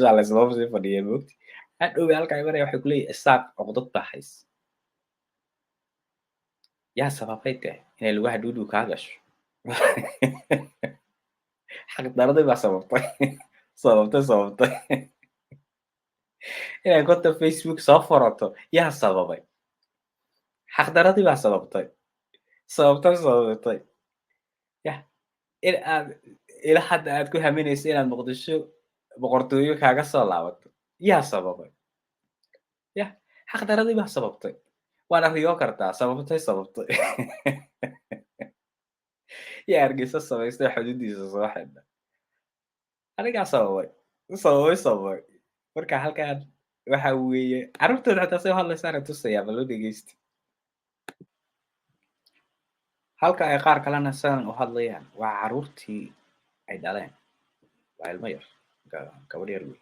Layslooma sii fadhiya moogti. Hadhow halkaa imanaya, waxay kuleeyihin Isaaq cuqdad baa hays. Yaa sababay dee inay lugaha dhuudhuu kaa gasho? Xaqdaradii baa sababtay, sababtay, sababtay inay konta Facebook soo furato. Yaa sababay? Xaqdaradii baa sababtay, sababtay, sababtay ya in aad ila hadda aad ku haminayso inaad Muqdisho boqortooyo kaaga soo laabato. Yaa sababay? Ya xaqdaradii baa sababtay. Waana riyo kartaa. Sababtay, sababtay. Yaa Hargeysa samaystay, xuduudiisa soo xidha? Anigaa sababay, sababay, sababay. Marka halkan waxa weeye carruurtooda xataa say u hadlaysaana tusayaa. Bal loo dhegeysta halka ay qaar kalena sidan u hadlayaan. Waa carruurtii ay dhaleen, waa ilmo yar, gabadh yar wey.